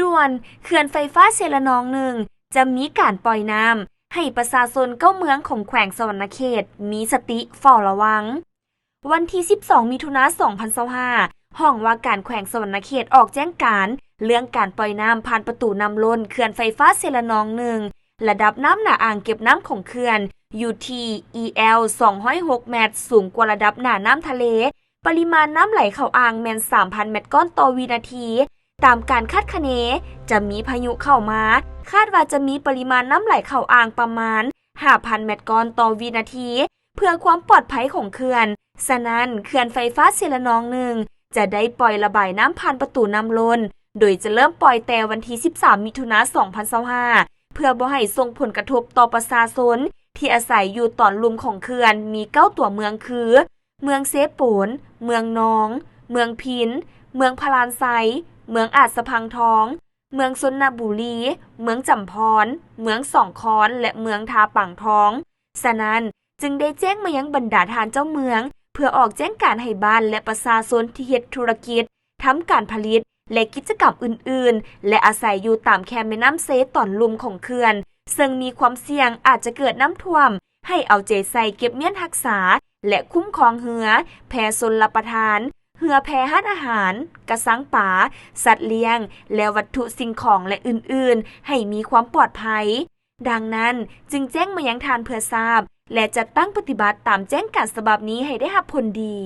ດ່ວນ, ເຂື່ອນໄຟຟ້າເຊລະນອງໜຶ່ງ ຈະມີການປ່ອຍນ້ຳ ໃຫ້ປະຊາຊົນເກົ້າເມືອງຂອງແຂວງສະຫວັນນະເຂດ ມີສະຕິເຝົ້າລະວັງ. ວັນທີສິບສອງ ມິຖຸນາ ສອງພັນຊາວຫ້າ, ຫ້ອງວ່າການແຂວງສະຫວັນນະເຂດອອກແຈ້ງການເລື່ອງການປ່ອຍນ້ຳຜ່ານປະຕູນ້ຳລົ້ນເຂື່ອນໄຟຟ້າເຊລະນອງໜຶ່ງ, ລະດັບນ້ຳໜ້າອ່າງເກັບນ້ຳຂອງເຂື່ອນຢູ່ທີ່ ອີແອລ ສອງຮ້ອຍຫົກແມັດ, ສູງກວ່າລະດັບໜ້ານ້ຳທະເລ. ປະລິມານນ້ຳໄຫຼເຂົ້າອ່າງແມ່ນ ສາມພັນແມັດກ້ອນຕໍ່ວິນາທີ. ຕາມການຄາດຄະເນ ຈະມີພາຍຸເຂົ້າມາ, ຄາດວ່າຈະມີປະລິມານນ້ຳໄຫຼເຂົ້າອ່າງປະມານ ຫ້າພັນແມັດກ້ອນຕໍ່ວິນາທີ. ເພື່ອຄວາມປອດໄພຂອງເຂື່ອນ, ສະນັ້ນ ເຂື່ອນໄຟຟ້າເຊລະນອງໜຶ່ງ ຈະໄດ້ປ່ອຍລະບາຍນ້ຳຜ່ານປະຕູນ້ຳລົ້ນ, ໂດຍຈະເລີ່ມປ່ອຍແຕ່ວັນທີສິບສາມ ມິຖຸນາ ສອງພັນຊາວຫ້າ ເພື່ອບໍ່ໃຫ້ສົ່ງຜົນກະທົບຕໍ່ປະຊາຊົນທີ່ອາໄສຢູ່ຕອນລຸ່ມຂອງເຂື່ອນ ມີເກົ້າຕົວເມືອງຄື ເມືອງເຊໂປນ, ເມືອງນອງ, ເມືອງພິນ, ເມືອງພະລານໄຊ, ເມືອງອາດສະພັງທອງ, ເມືອງຊົນນະບູລີ, ເມືອງຈຳພອນ, ເມືອງສອງຄອນ ແລະ ເມືອງທ່າປາງທອງ. ສະນັ້ນ ຈຶ່ງໄດ້ແຈ້ງມາຍັງບັນດາທ່ານເຈົ້າເມືອງ ເພື່ອອອກແຈ້ງການໃຫ້ບ້ານ ແລະ ປະຊາຊົນທີ່ເຮັດທຸລະກິດ, ທຳການຜະລິດ ແລະ ກິດຈະກຳອື່ນໆ ແລະ ອາໄສຢູ່ຕາມແຄມແມ່ນ້ຳເຊຕອນລຸ່ມຂອງເຂື່ອນ, ເຊິ່ງມີຄວາມສ່ຽງອາດຈະເກີດນ້ຳຖ້ວມ, ໃຫ້ເອົາໃຈໃສ່ເກັບມ້ຽນຮັກສາ ແລະ ຄຸ້ມຄອງເຮືອແພຊົນລະປະທານ, ເຮືອແພຮ້ານອາຫານ, ກະຊັງປາ, ສັດລ້ຽງ ແລະ ວັດຖຸສິ່ງຂອງ ແລະ ອື່ນໆ ໃຫ້ມີຄວາມປອດໄພ. ດັ່ງນັ້ນ ຈຶ່ງແຈ້ງມາຍັງທ່ານເພື່ອຊາບ ແລະ ຈັດຕັ້ງປະຕິບັດຕາມແຈ້ງການສະບັບນີ້ໃຫ້ໄດ້ຮັບຜົນດີ.